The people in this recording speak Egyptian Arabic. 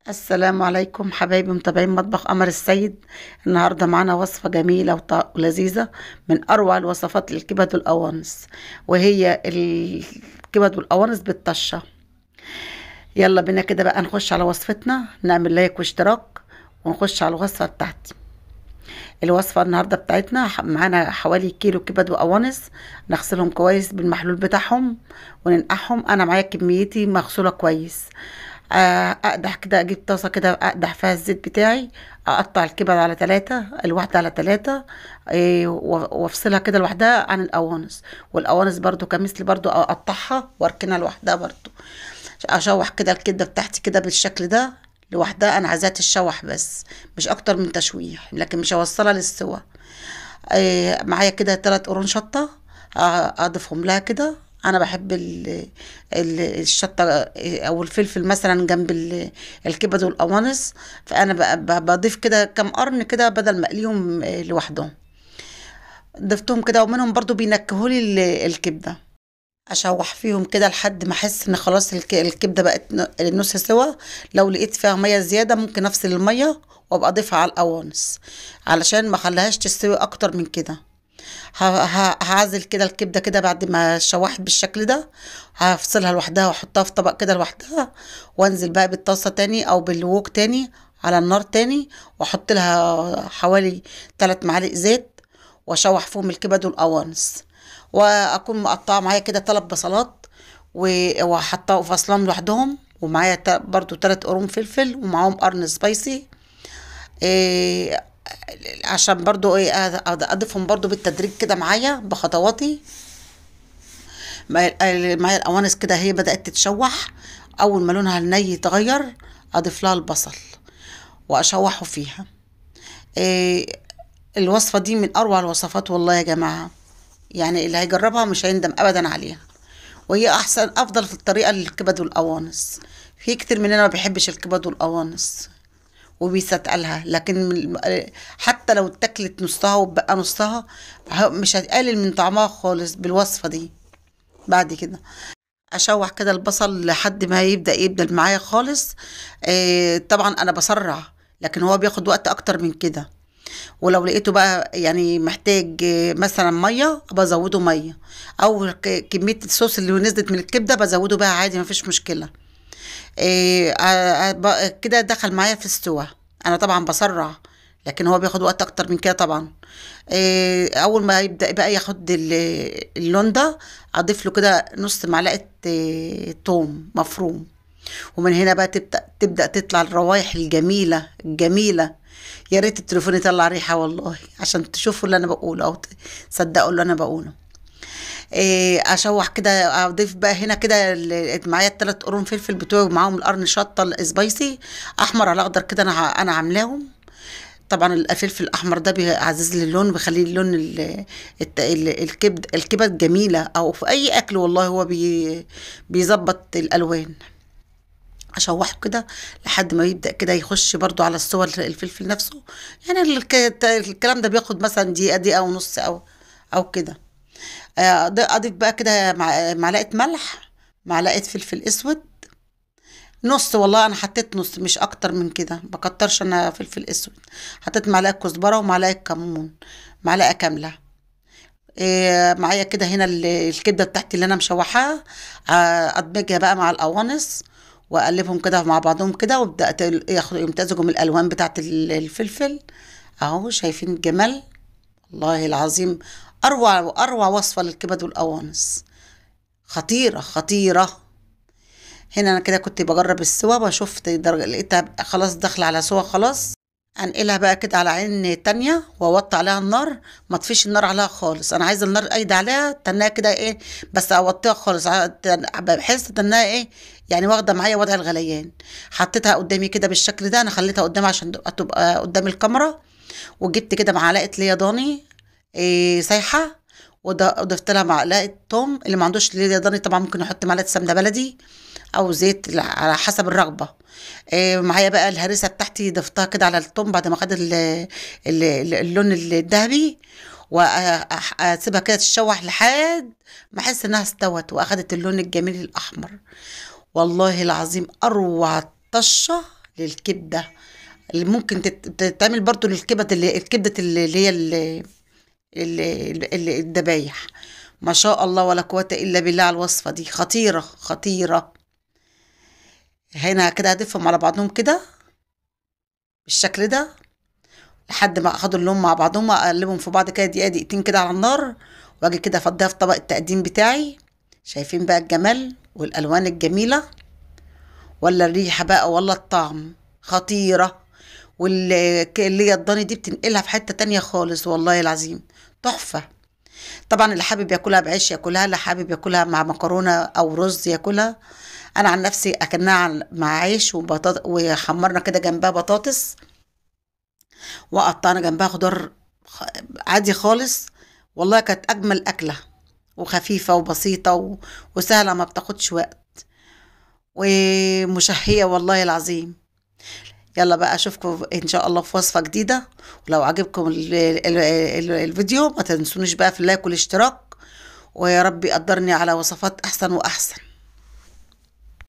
السلام عليكم حبايبي متابعين مطبخ قمر السيد. النهارده معانا وصفه جميلة ولذيذه من اروع الوصفات للكبد والقوانص، وهي الكبد والقوانص بالطشه. يلا بينا كده بقى نخش على وصفتنا، نعمل لايك واشتراك ونخش على الوصفة بتاعتي. الوصفة النهارده بتاعتنا معانا حوالي كيلو كبد وقوانص، نغسلهم كويس بالمحلول بتاعهم وننقعهم. انا معايا كميتي مغسوله كويس. اقدح كده، اجيب طاسه كده اقدح فيها الزيت بتاعي، اقطع الكبد على 3، الواحدة على 3، وافصلها كده لوحدها عن القوانص، والقوانص برضو كمثل برضو اقطعها واركنها لوحدها برضو. اشوح كده الكبده بتاعتي كده بالشكل ده لوحدها، انا عايزاها تتشوح بس مش اكتر من تشويح، لكن مش هوصلها للسوا. معايا كده 3 قرون شطه اضيفهم لها كده. انا بحب الشطه او الفلفل مثلا جنب الكبد والقوانص، فانا بضيف كده كام قرن كده بدل ما اقليهم لوحدهم. ضفتهم كده، ومنهم برضو بينكهولي الكبده. اشوح فيهم كده لحد ما احس ان خلاص الكبده بقت نص سوا. لو لقيت فيها مية زيادة ممكن افصل المية وابقى اضيفها على القوانص علشان ما اخليهاش تستوي اكتر من كده. هعزل كده الكبده كده بعد ما شوحت بالشكل ده، هفصلها لوحدها واحطها في طبق كده لوحدها، وانزل بقى بالطاسه تاني او بالووك تاني على النار تاني، واحط لها حوالي 3 معالق زيت واشوح فيهم الكبد والقوانص. واكون مقطعه معايا كده 3 بصلات وحطاهم فاصلهم لوحدهم، ومعايا برضو 3 قرون فلفل ومعاهم قرن سبايسي، عشان برضو اضيفهم برضو بالتدريج كده معايا بخطواتي. معايا القوانص كده هي بدأت تتشوح، اول ما لونها الني يتغير اضيف لها البصل واشوحه فيها. الوصفة دي من اروع الوصفات والله يا جماعة، يعني اللي هيجربها مش هيندم ابدا عليها، وهي احسن افضل في الطريقة للكبد والقوانص. في كتير مننا ما بيحبش الكبد والقوانص وبيستقلها، لكن حتى لو اتاكلت نصها وبقى نصها مش هتقلل من طعمها خالص بالوصفة دي. بعد كده اشوح كده البصل لحد ما يبدأ يبدل معايا خالص. طبعا انا بسرع، لكن هو بياخد وقت اكتر من كده. ولو لقيته بقى يعني محتاج مثلا مية بزوده مية، او كمية الصوص اللي نزلت من الكبده بزوده بقى عادي، مفيش مشكلة. كده دخل معايا في السوا. انا طبعا بسرع، لكن هو بياخد وقت اكتر من كده طبعا. اول ما يبدا بقى ياخد اللون ده اضيف له كده نص معلقه توم مفروم، ومن هنا بقى تبدا تطلع الروايح الجميلة الجميلة. يا ريت التليفون يطلع ريحه والله عشان تشوفوا اللي انا بقوله او تصدقوا اللي انا بقوله. اشوح كده، اضيف بقى هنا كده معايا 3 قرون فلفل بتوعي ومعاهم القرن شطه ال spicy احمر على اخضر كده انا عاملاهم. طبعا الفلفل الاحمر ده بيعزز لي اللون، بيخلي اللون الكبد جميلة، او في اي اكل والله هو بيظبط الالوان. اشوحه كده لحد ما يبدا كده يخش برضو على الصور الفلفل نفسه. يعني الكلام ده بياخد مثلا دقيقة، دقيقة ونص او كده. اضيف بقى كده معلقه ملح، معلقه فلفل اسود، نص، والله انا حطيت نص مش اكتر من كده، بكترش انا فلفل اسود. حطيت معلقه كزبره ومعلقة كمون، معلقه كاملة. معايا كده هنا الكبده بتاعتي اللي انا مشوحاها، ادمجها بقى مع القوانص واقلبهم كده مع بعضهم كده، وابدا يمتزجوا من الالوان بتاعت الفلفل اهو. شايفين الجمال؟ والله العظيم اروع واروع وصفه للكبد والقوانص، خطيرة خطيرة. هنا انا كده كنت بجرب السوا، بشوف درجه، لقيتها خلاص داخله على سوا خلاص. انقلها بقى كده على عين تانية واوطي عليها النار، ما اطفيش النار عليها خالص، انا عايزه النار قايدة عليها تنها كده بس اوطيها خالص، بحس انها يعني واخده معايا وضع الغليان. حطيتها قدامي كده بالشكل ده، انا خليتها قدامي عشان تبقى قدام الكاميرا. وجبت كده معلقه ليا ضاني سايحه، وضفت لها معلقه توم. اللي ما عندوش ليا ضاني طبعا ممكن يحط معلقه سمنه بلدي او زيت على حسب الرغبة. معايا بقى الهريسه بتاعتي ضفتها كده على التوم بعد ما خد اللون الذهبي، واسيبها كده تتشوح لحد ما احس انها استوت واخدت اللون الجميل الاحمر. والله العظيم اروع طشه للكبده، اللي ممكن تتعمل برضو للكبد، اللي الكبده اللي هي الذبايح. ما شاء الله ولا قوة الا بالله على الوصفة دي، خطيرة خطيرة. هنا كده هضيفهم على بعضهم كده بالشكل ده لحد ما اخدوا اللون مع بعضهم، اقلبهم في بعض كده دقيقة دقيقتين كده على النار، واجي كده افضيها في طبق التقديم بتاعي. شايفين بقى الجمال والالوان الجميلة، ولا الريحة بقى ولا الطعم، خطيرة. واللي هي الضاني دي بتنقلها في حتة تانية خالص والله العظيم، تحفة. طبعا اللي حابب ياكلها بعيش ياكلها، اللي حابب ياكلها مع مكرونه او رز ياكلها. انا عن نفسي اكلناها مع عيش وبطاطس، وحمرنا كده جنبها بطاطس، وقطعنا جنبها خضار عادي خالص. والله كانت اجمل اكله، وخفيفة وبسيطة وسهلة، ما بتاخدش وقت، ومشهيه والله العظيم. يلا بقى اشوفكم ان شاء الله في وصفه جديدة. ولو عجبكم الفيديو ما تنسونيش بقى في اللايك والاشتراك، ويا رب يقدرني على وصفات احسن واحسن.